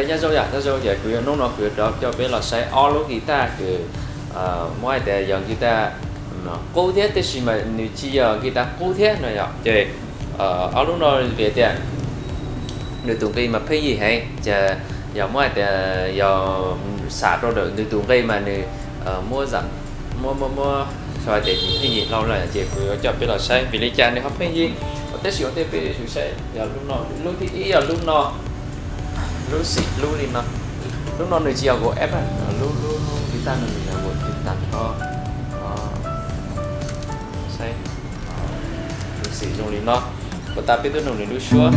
Nyob zoo yom, nyob zoo ces kuv yuav, hnub no kuv yuav rov coj peb los saib ob lub guitar kws muab hais tias yog guitar qub thiab tiam sis mas nws tsis yog guitar qub thiab no yom. Ces ob lub no vim tias nws tus nqi mas pheej yig heev ces yog muab hais tias yog xam rau ntawm nws tus nqi mas nws muab zam, muab muab muab xav tias nws pheej yig hlo lawm ces kuv yuav coj peb los saib vim li cas nws ho pheej yig. Tiam sis ua ntej peb yuav saib yog lub no, lub thib ib yog lub no, lub xim hlub li no. Lub no nws tsis yog vov eb, lub lub lub guitar no nws yog vov tiv tag nrho. Saib, lub xim zoo li no. Puas tas peb twb nug nws lub suab,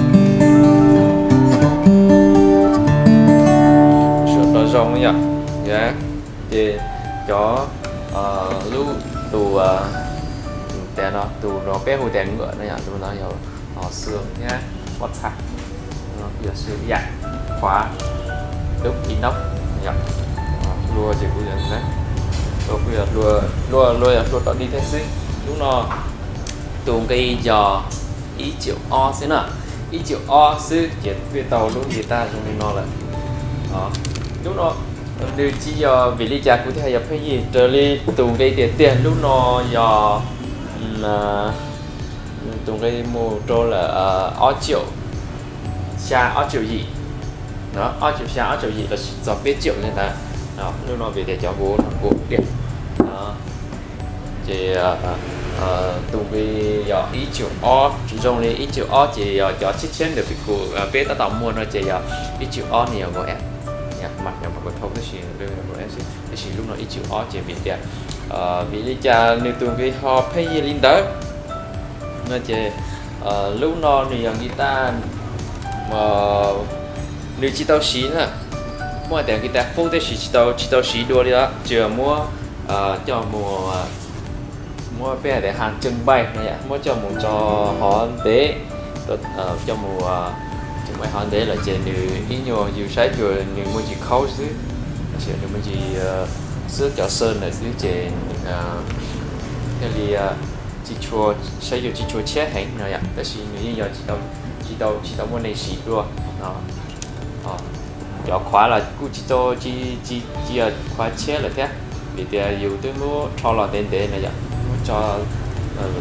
suab rov zoo yom. Ces cov lub tus, tus no tus no peb hu tias ngwm no yom, tus no yog xwm thiab pob txha, yog xwm yam, qhuav, dub inox yom. Hlua ces kuv yog, hlua kuj yog hlua, hlua yog hlua rov dig thiab xwb. Lub no tus nqi yog ib triệu ob xwb na, ib triệu ob xwb ces peb tau lub guitar zoo li no lawm. Lub no nws tsis yog, vim li cas kuv thiaj yog pheej yig raws li tus nqi tiag tiag, lub no yog tus nqi mus rau lawm ob triệu, xya ob triệu yim, ob triệu xya ob triệu yim los sis txog peb triệu li ntawd. Lub no vim tias cov vov no vov diam. Ces tus nqi yog ib triệu ob, zoo li ib triệu ob ces yog cov tshiab tshiab ntawm peb tab tom muag no ces yog ib triệu ob ne yog vov eb, mas yog vov thau tab sis, tab sis lub no ib triệu ob ces vim tias, vim li cas nws tus nqi ho pheej yig li ntawd no ces lub no nws yog guitar nws tsis tau siv na, muab hais tias guitar qub tab sis tsis tau, tsis tau siv dua li os, tsuas muab coj mus, muab peb hais tias hàng trưng bày no yom, muab coj mus tso hov ntev, coj mus trưng bày hov ntev lawm ces nws ib nyuag yus saib cuag nws muaj ntsis khaub xwb, tab sis nws muaj ntsis xwb cov sơn lawm xwb ces thiaj li tsis tshua, saib cuag tsis tshua tshiab heev no yom, tab sis nws yeej yog tsis tau, tsis tau muaj neeg siv dua. Cov qhuav los kuj tsis tau, tsis, tsis yog qhuav tshiab lawm thiab, vim tias yus twb muab rho los ntev ntev no yom, muab tso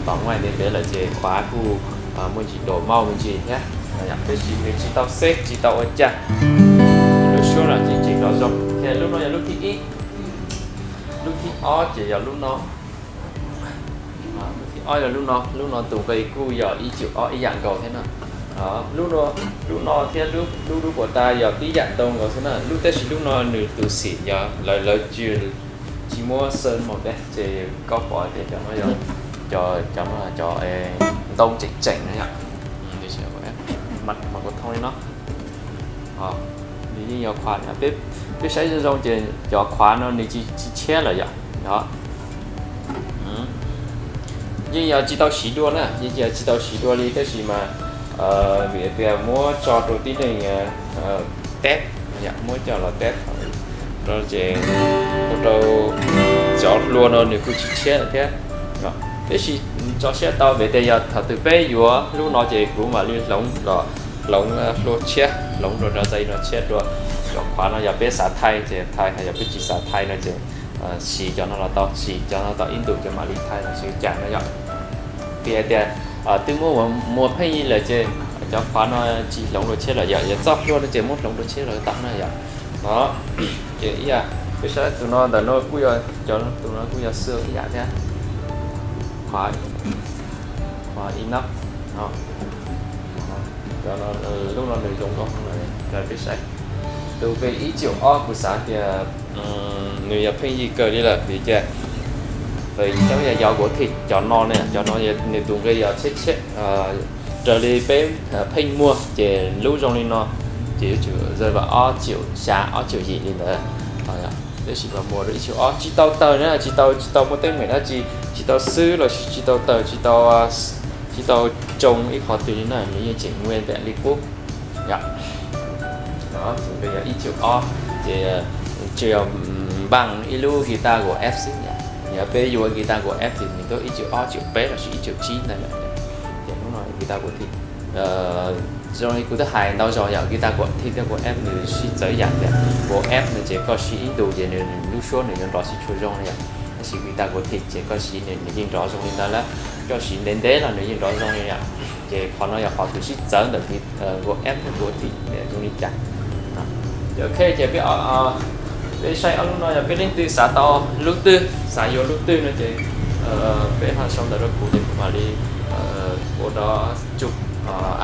tom muaj ntev ntev lawm ces qhuav kuj muaj ntsis dam mauj me ntsis thiab no yom, tab sis nws tsis tau xeb tsis tau ua cas. Lub suab los tseem tseem rov zoo. Ces lub no yog lub thib ib. Lub thib ob ces yog lub no. Lub thib ob yog lub no, lub no tus nqi kuj yog ib triệu ob ib yam nkaus thiab no. Lub no thiab lub, lub lub puas tas yog tib yam ntau nkaus xwb na, lub, tab sis lub no nws tus xim yog lawv, lawv tsis, tsis muab sơn màu thiab ces koj pom tias cov no yog, cov, cov no cov ntoo tseem tseem na yom. Mas kuv thau li no, nws yeej yog qhuav, peb saib zoo zoo ces cov qhuav no nws tsis, tsis tshiab lawm yom. Yeej yog tsis tau siv dua na, yeej yog tsis tau siv dua li tab sis mas vim tias muab tso rau tib neeg teb, muab coj los teb rau ces ua rau cov hlua no nws kuj tsis tshiab lawm thiab. Tab sis tso siab tau vim tias yog thaum twg peb yuav lub no ces kuv mam li hloov los, hloov hlua tshiab, hloov rau cov ntawd no tshiab dua. Cov qhuav no yog peb xav thaij ces thaij, yog peb tsis xav thaij no ces siv cov no los tau, siv cov no tau ib ntus ces mam li thaij los sis cas no yom. Vim hais tias twb muab muag pheej yig lawm ces cov qhuav no tsis hloov dua tshiab lawm yom, yog txoj hlua no ces muab hloov dua tshiab los tau na yom. Ces ib yam, peb saib tus no ntawm no kuj yog, cov tus no kuj yog xwb ib yam thiab. Qhuav, qhuav inox, cov no, lub no nws zoo nkauj heev lawm, peb saib. Tus nqi ib triệu ob kuv xav tias nws yog pheej yig kawg li lawm vim tias fais cov yog yov kuv thim cov no ne, cov no nws tus nqi yog tshiab tshiab raws li peb pheej muag ces lub zoo li no ces yuav tsum rơi vào ob triệu xya ob triệu yim li ntawd. Tab sis mas muag rau ib triệu ob tsis tau tawg na, tsis tau, tsis tau muaj teeb meem dab tsi, tsis tau xwb los sis tsis tau tawg, tsis tau, tsis tau tsoo ib qho twg li na, nws yeej tseem nguyên vẹn li qub. Yog ib triệu ob ces tsuas yog npaj ib lub guitar gos F xwb yom. Yog peb yuav guitar gos F ces nws tuaj ib triệu ob, triệu peb los sis ib triệu tsib ntawd lawm. Ces hnub no guitar gos thim Zoo li kuv twb hais ntau zaus yom, guitar kuv thiaj thiab kuv amp nws sib txawv yam tias kuv amp no ces koj siv ib ntus ces nws lub suab nws yuav nrov sib tshua zoo li yom. Tab sis guitar kuv thiaj ces koj siv nws nws yeej nrov zoo li ntawd lawm, koj siv ntev ntev los nws yeej nrov zoo li yom. Ces qhov no yog qhov kws sib txawv ntawm kuv amp thiab kuv thiaj zoo li cas. Ces ok, ces peb, peb saib ob lub no yog peb leej twg xav tau lub twg, xav yuav lub twg no ces peb ho sau ntawv rau kuv ces kuv mam li ua dov tsum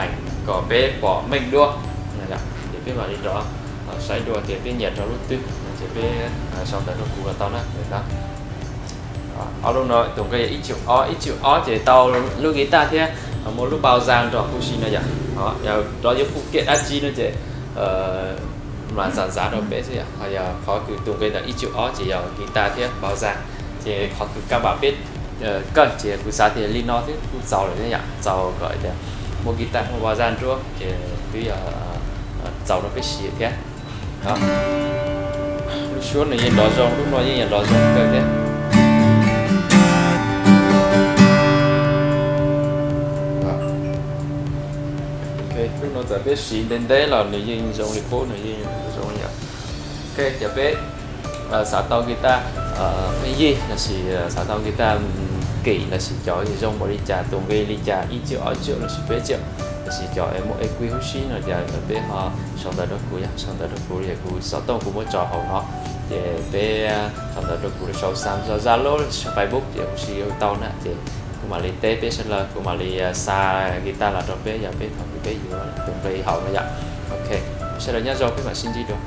eem kom peb pom meej dua. Ces peb mam li rov saib dua tias peb nyiam rau lub twg no ces peb sau ntawv rau kuv los tau na. Ob lub no tus nqi yog ib tsum ob, ib tsum ob ces tau lub guitar thiab muaj lub npau zaj nrog huv si no yom. Yog rov yuav fuj kiam dab tsi no ces mam zam zav rau peb xwb yom. Ho yog qhov kws tus nqi ntawm ib tsum ob ces yog guitar thiab npau zaj. Ces qhov kws kaj npam peb kawg ces kuv xav tias li no twb kuj txaus lawm thiab yom, txaus kom tias muaj guitar muaj npau zaj nruab ces twb yog txaus rau peb siv thiab. Lub suab nws yeej nrov zoo, lub no yeej yog nrov zoo kawg thiab. Lub no txawm peb siv ntev ntev los nws yeej zoo li qub, nws yeej zoo li yom. Ok, cov peb xav tau guitar pheej yig lossis xav tau guitar kim lossis cov zoo npaum li cas, tus nqi li cas, ib tsum ob tsum lossis peb tsum, lossis cov muaj EQ huv si no ces peb ho sau ntawv rau kuv yom, sau ntawv rau kuv, kuv xov tooj kuv muab tso hauv no. Ces peb sau ntawv rau kuv rau saum Zalo, Facebook ces huv si tau na. Ces kuv mam li teb peb sawv daws, kuv mam li xa guitar los rau peb yog peb thaum kws peb yuav tus nqi hauv no yom. Ok, sawv daws nyob zoo, peb mam sib ntsib dua.